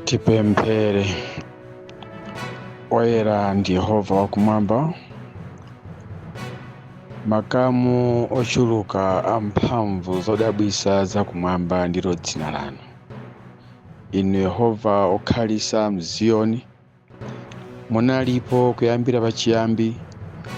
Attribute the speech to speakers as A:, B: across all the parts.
A: Tipemphere. Oyera ndi Yehova wakumwamba, makamu ochuluka amphamvu zodabwisa zakumwamba ndilo dzina lanu. Inu Yehova okhalisa mZiyoni, munalipo kuyambira pachiyambi,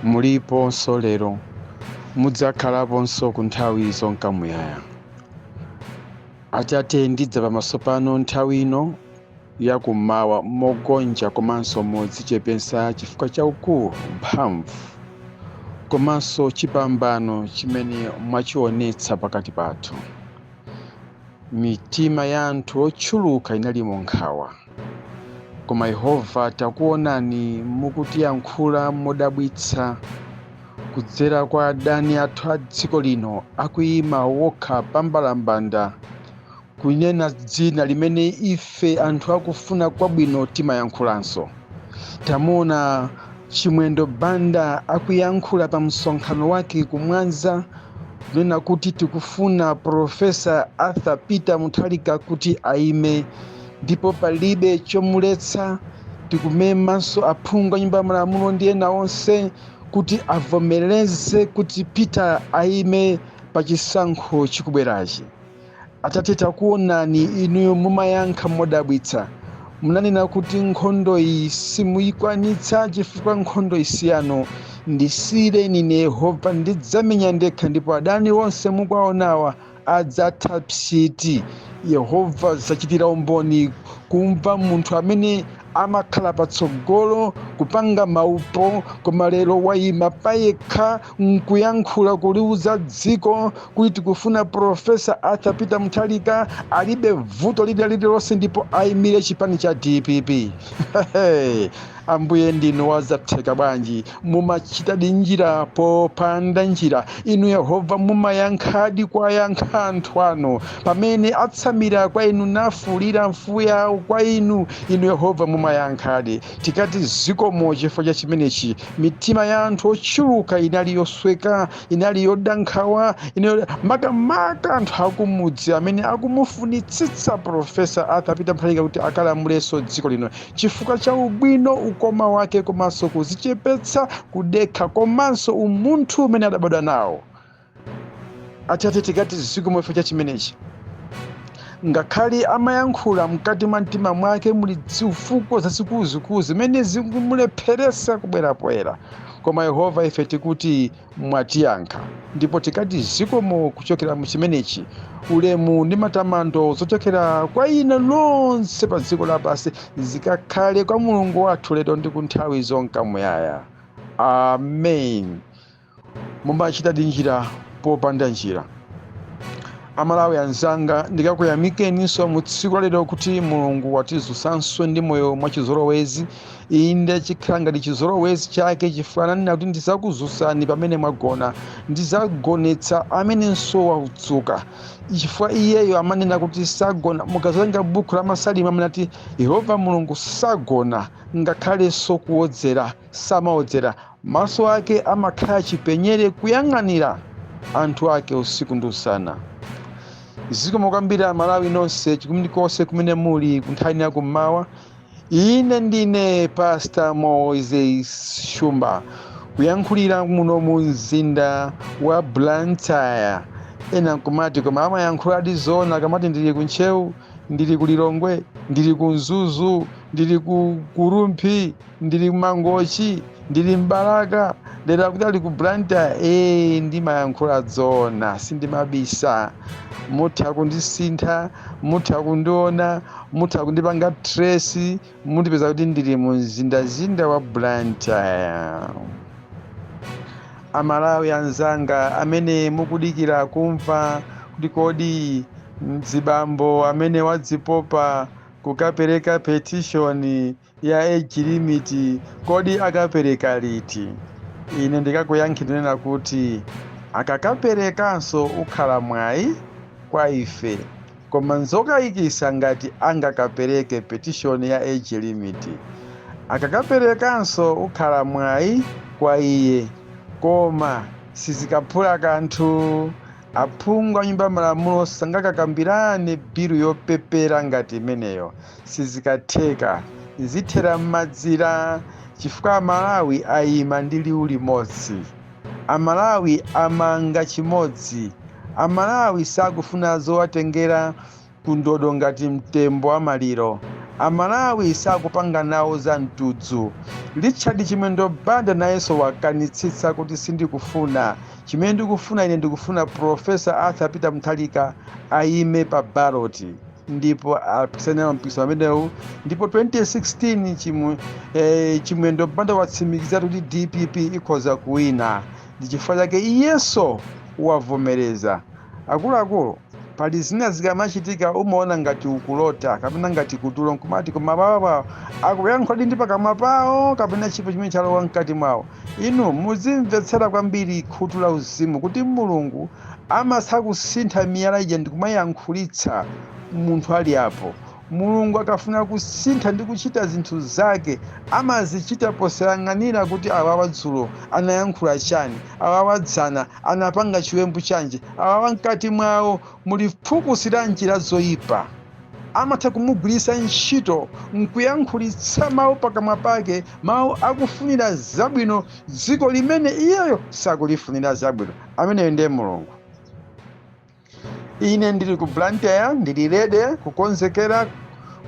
A: muliponso lero, mudzakhalaponso ku nthawi zonkamuyaya. Atate, ndidza pamaso pano nthawi ino yakummawa mogonja komanso modzichepetsa chifukwa cha ukulu, mphamvu komanso chipambano chimene mwachionetsa pakati pathu. Mitima ya anthu ochuluka inali mu nkhawa, koma Yehova, takuonani mukutiyankhula modabwitsa kudzera kwa adani athu a dziko lino akuyima wokha pambalambanda kunena dzina limene ife anthu akufuna kwabwino timayankhulanso. Tamuona Chimwendo Banda akuyankhula pa msonkhano wake kumwanza kunena kuti tikufuna Profesa Arthur Peter Mutharika kuti aime ndipo palibe chomuletsa. Tikumemanso aphungu a Nyumba ya Malamulo ndi ena onse kuti avomereze kuti Peter aime pa chisankho chikubwerachi. Atate, takuonani inuyo mumayankha modabwitsa. Munanena kuti nkhondo iyi simuyikwanitsa chifukwa nkhondo isiyano, ndisiyireni ine Yehova, ndidzamenya ndekha ndipo adani onse mukuwaonawa adzatha psiti. Yehova, zachitira umboni kumva munthu amene amakhala patsogolo kupanga maupo, koma lero wayima payekha nkuyankhula kuliuza dziko kuti tikufuna Profesa Arthur Peter Mutharika, alibe vuto lina lililonse ndipo ayimire chipani cha DPP. Ambuye, ndinu wazatheka bwanji! Mumachitadi njira popanda njira. Inu Yehova mumayankhadi kwayankha anthu anu pamene atsamira kwa inu nafulira mfuwu yawo kwa inu. Inu Yehova mumayankhadi. Tikati zikomo chifukwa cha chimenechi. Mitima ya anthu ochuluka inali yosweka, inali yoda nkhawa, makamaka anthu akumudzi amene akumufunitsitsa Profesa Arthur Peter Mutharika kuti akalamulenso dziko lino chifukwa cha ubwino, ukoma wake komanso kuzichepetsa, kudekha komanso umunthu umene adabadwa nawo. Atate, tikati zikomo chifukwa cha chimenechi. Ngakhale amayankhula, mkati mwa mtima mwake muli zifukwa zazikuluzikulu zimene zikumulepheresa kubwera poyera, koma Yehova, ife tikuti mwatiyankha ndipo tikati zikomo kuchokera mu chimenechi. Ulemu ndi matamando zochokera kwa ine nonse pa dziko lapansi zikakhale kwa Mulungu wathu lero ndi ku nthawi zonka muyaya. Amen. Mumachitadi njira popanda njira. Amalawi anzanga, ndikakuyamikeninso mu tsiku lalero kuti Mulungu watizutsanso ndi moyo mwachizolowezi. Inde, chikhala ngati chizolowezi chake chifukwa ananena kuti ndizakuzusani pamene mwagona, ndizagonetsa amenenso wadzuka, chifukwa iyeyo amanena kuti sagona. Mukawerenga buku la Masalimo, amanati Yehova Mulungu sagona ngakhalenso kuwodzera, samawodzera. Maso ake amakhala chipenyere kuyang'anira anthu ake usiku ndi usana. Zikomo kwambiri Amalawi nonse kulikonse kumene muli ku nthawi ya kummawa. Ine ndine Pastor Moses Shumba, kuyankhulira muno mu mzinda wa Blantyre. Ena nkumati, koma amayankhuladi zoona akamati ndili ku Ntcheu, ndili ku Lilongwe, ndili ku Mzuzu, ndili ku Rumphi, ndili Mangochi, ndili Mbalaka, lero akuti ali ku Blantyre. Ee, ndimayankhula zoona, sindimabisa. Mutha kundisintha, mutha kundiona, mutha kundipanga trace, mundipeza kuti ndili mu mzindazinda wa Blantyre. Amalawi anzanga amene mukudikira kumva kuti kodi mzibambo amene wadzipopa kukapereka petition ya age limit, kodi akapereka liti? Ine ndikakuyankhira kunena kuti akakaperekanso ukhala mwayi kwa ife, koma nzokayikisa ngati angakapereke petition ya age limit. Akakaperekanso ukhala mwayi kwa iye, koma sizikaphula kanthu. Aphungu a Nyumba ya Malamulo sangakakambirane bilu yopepera ngati imeneyo. Sizikatheka, zithera m'madzira, chifukwa Amalawi ayima ndi liwu limodzi. Amalawi amanga chimodzi. Amalawi sakufuna zowatengera kundodo ngati mtembo wa maliro. Amalawi sakupanga nawo za mtudzu. Richard Chimwendo Banda nayenso wakanitsitsa kuti sindikufuna. Chimene ndikufuna ine, ndikufuna Professor Arthur Peter Mutharika ayime pa ballot ndipo apikisane nawo mpikisano amenewu. Ndipo 2016 Chimwendo Banda watsimikiza kuti DPP ikhoza kuwina, ndi chifukwa chake iyenso wavomereza. Akuluakulu, pali zina zikamachitika umaona ngati ukulota kapena ngati kutulo, nkumati koma wawa akuyankhula ndi pakamwa pawo kapena chipo chimene chalowa mkati mwawo? Inu muzimvetsera kwambiri khutu la uzimu kuti Mulungu amatha kusintha miyala ija ndikumayankhulitsa munthu ali apo. Mulungu akafuna kusintha ndi kuchita zinthu zake, amazichita posayang'anira kuti awawa dzulo anayankhula chani, awawa dzana anapanga chiwembu chanji, awawa mkati mwawo muli phukusi la njira zoyipa. Amatha kumugwiritsa ntchito nkuyankhulitsa mawu pakamwa pake, mawu akufunira zabwino dziko limene iyeyo sakulifunira zabwino. Ameneyo ndiye Mulungu. Ine ndili ku Blantyre, ndili ready kukonzekera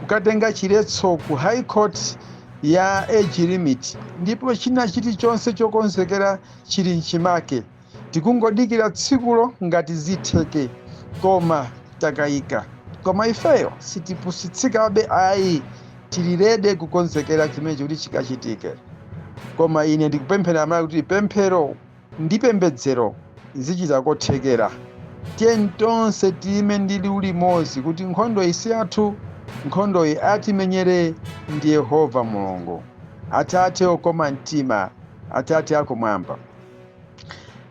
A: kukatenga chiletso ku High Court ya age limit, ndipo china chilichonse chokonzekera chili mchimake. Tikungodikira tsikulo ngati zitheke, koma takayika. Koma ifeyo sitipusitsikabe ayi, tili ready kukonzekera chimenechi kuti chikachitike. Koma ine ndikupemphera Amalawi kuti pemphero ndi pembedzero zichita kothekera. Tiye tonse tiyime ndi liwu limodzi kuti nkhondo isi yathu, nkhondoyi atimenyere ndi Yehova Mulungu. Atate okoma mtima, Atate akumwamba,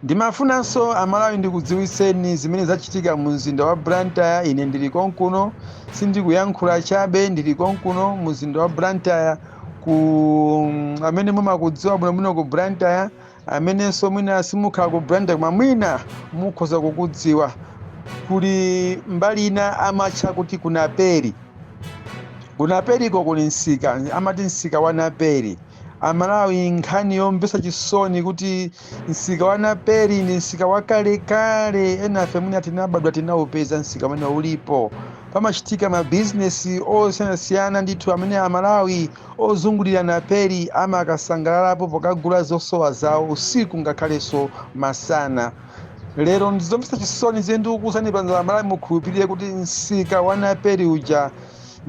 A: ndimafunanso Amalawi ndikudziwitseni zimene zachitika mu mzinda wa Blantyre. Ine ndili konkuno, sindikuyankhula chabe, ndili konkuno mu mzinda wa Blantyre. Ku amene mumakudziwa bwinobwino ku Blantyre, amenenso mwina simukhala ku Blantyre koma mwina mukhoza kukudziwa, kuli mbali ina amatcha kuti kunaperi. Kunaperiko kuli msika, amati msika wa Naperi. Amalawi, nkhani yomvetsa chisoni kuti msika wa Naperi ndi msika wakalekale. Enafe mwina tinabadwa tinawupeza msika umene ulipo. Pamachitika mabizinesi osiyanasiyana ndithu amene Amalawi ozungulira Naperi amakasangalalapo pokagula zosowa zawo usiku ngakhalenso masana. Lero ndizomvetsa chisoni zimene ndikukuwuzani pano. Amalawi, mukhulupirire kuti msika wa Naperi uja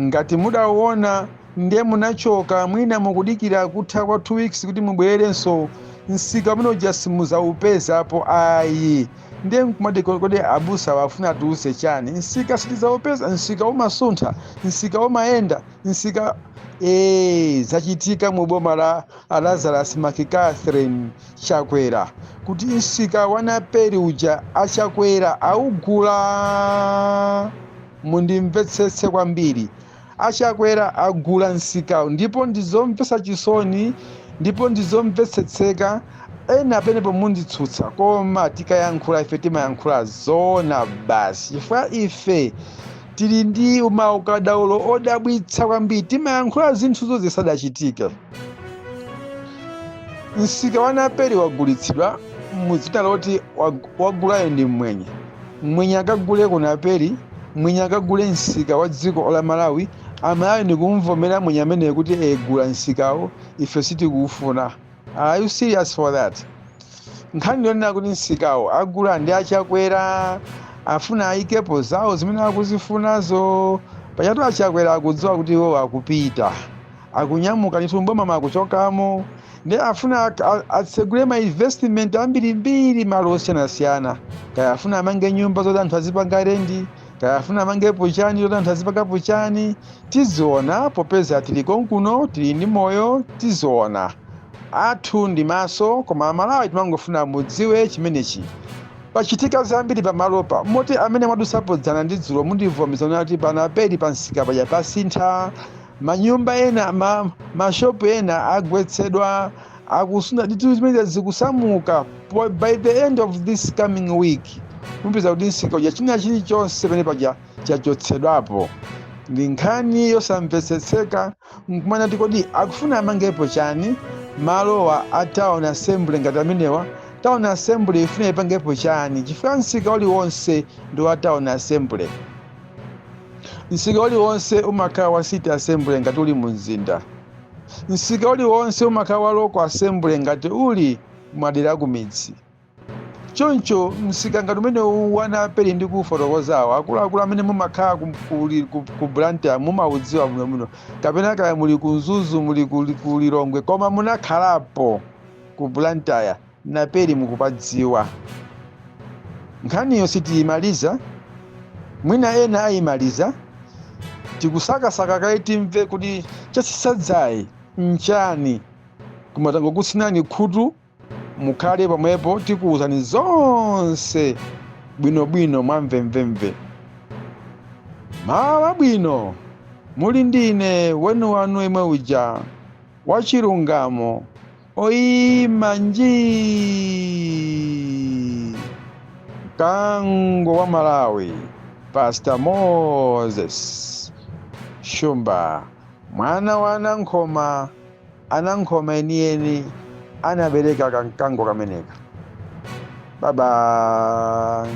A: ngati mudauona ndiye munachoka, mwina mukudikira kutha kwa 2 weeks kuti mubwererenso, msika umene uja simuzaupezapo ayi. Ndiye nkumati kodi abusa wafuna tiuse chani? Msika sitizaupeza, msika umasuntha, msika umayenda, msika. Zachitika mu boma la Lazarus McCarthy Chakwera kuti msika wa Naperi uja aChakwera augula. Mundimvetsetse kwambiri, aChakwera agula msikawu, ndipo ndizomvetsa chisoni ndipo ndizomvetsetseka. Ena penepo munditsutsa, koma tikayankhula ife timayankhula zoona basi, chifukwa ife tili ndi maukadaulo odabwitsa kwambiri, timayankhula zinthuzo zisadachitike. Msika wa Naperi wagulitsidwa mudzina loti wagulayo ndi Mmwenye. Mmwenye akagule ku Naperi, Mmwenye akagule msika wa dziko la Malawi. Amalawi ndikumvomera Mwenye ameneyo kuti egula msikawo, ife sitikuufuna. Are you serious for that? Nkhani yonena kuti msikawo agula ndi aChakwera, afuna ayikepo zawo zimene akuzifunazo. Pachatu aChakwera akudziwa kuti iwo akupita, akunyamuka ndithu mboma, akuchokamo, ndi afuna atsegule ma investment ambirimbiri malo osiyanasiyana. Kaya afuna amange nyumba zoti anthu azipanga rent, kaya afuna amangepo chani zoti anthu azipangapo chani, tiziona. Popeza tili konkuno, tili ndi moyo, tiziona. Athu ndi maso. Koma Amalawi, timangofuna mudziwe chimenechi. Pachitika zambiri pamalopa moti amene mwadusapo dzana ndi dzulo mundivomeza kuti paNaperi pansika paja pasintha. Manyumba ena, mashopu ena agwetsedwa, akusuna ndithu, zimene zikusamuka. By the end of this coming week. Mupeza kuti msika uja china chilichonse pamene paja chachotsedwapo. Ndi nkhani yosamvetsetseka nkumana ti kodi akufuna amangepo chani malowa a town assembly ngati amenewa? Town assembly ifuna ipangepo chani? Chifukwa msika uliwonse ndi wa town assembly. Msika uliwonse umakhala wa city assembly ngati uli mu mzinda. Msika uliwonse umakhala wa local assembly ngati uli mwadera kumidzi. Choncho msika ngati umene wa Naperi ndi kufotokozawo, akuluakulu amene mumakhala ku Blantyre mumaudziwa bwinobwino, kapena kaya muli ku Mzuzu, muli ku Lilongwe, koma munakhalapo ku Blantyre, Naperi mukupadziwa. Nkhaniyo sitiyimaliza, mwina ena ayimaliza. Tikusakasaka kaye timve kuti chatsitsa dzaye nchani, koma tangokutsinani khutu, mukhale pomwepo, tikuwuzani zonse bwinobwino mwamvemvemve. Mawa bwino, muli ndine wanu yemwe uja wachilungamo, oyima nji, Mkango wa Malawi, Pastor Moses Shumba, mwana wa Anankhoma. Anankhoma enieni anabereka kamkango kameneka. Bye bye.